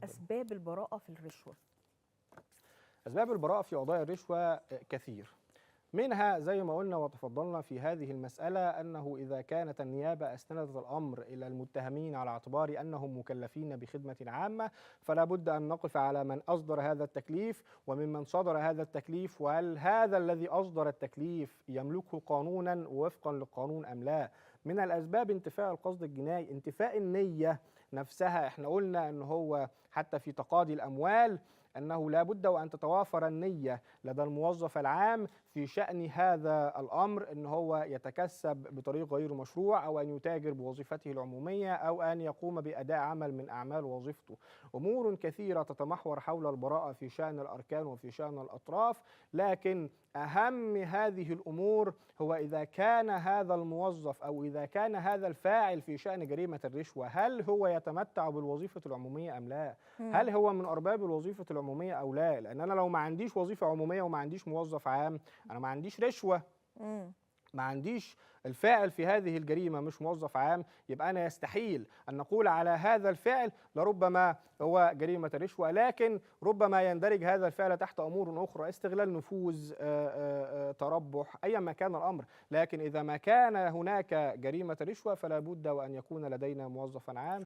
أسباب البراءة في الرشوة؟ أسباب البراءة في قضايا الرشوة كثير، منها زي ما قلنا وتفضلنا في هذه المسألة أنه إذا كانت النيابة أسندت الأمر إلى المتهمين على اعتبار أنهم مكلفين بخدمة عامة، فلا بد أن نقف على من أصدر هذا التكليف وممن صدر هذا التكليف، وهل هذا الذي أصدر التكليف يملكه قانونا وفقا للقانون أم لا. من الأسباب انتفاء القصد الجنائي، انتفاء النية نفسها. احنا قلنا أنه هو حتى في تقاضي الأموال أنه لا بد وأن تتوافر النية لدى الموظف العام في شأن هذا الأمر، أن هو يتكسب بطريق غير مشروع أو أن يتاجر بوظيفته العمومية أو أن يقوم بأداء عمل من أعمال وظيفته. أمور كثيرة تتمحور حول البراءة في شأن الأركان وفي شأن الأطراف، لكن أهم هذه الأمور هو إذا كان هذا الموظف أو إذا كان هذا الفاعل في شأن جريمة الرشوة هل هو يتمتع بالوظيفة العمومية أم لا؟ هل هو من أرباب الوظيفة العمومية أو لا؟ لأن أنا لو ما عنديش وظيفة عمومية وما عنديش موظف عام، أنا ما عنديش رشوة، ما عنديش الفاعل في هذه الجريمة مش موظف عام، يبقى أنا يستحيل أن نقول على هذا الفعل لربما هو جريمة الرشوة، لكن ربما يندرج هذا الفعل تحت أمور أخرى، استغلال نفوذ، تربح، أيا ما كان الأمر. لكن إذا ما كان هناك جريمة رشوة فلا بد وأن يكون لدينا موظفا عام.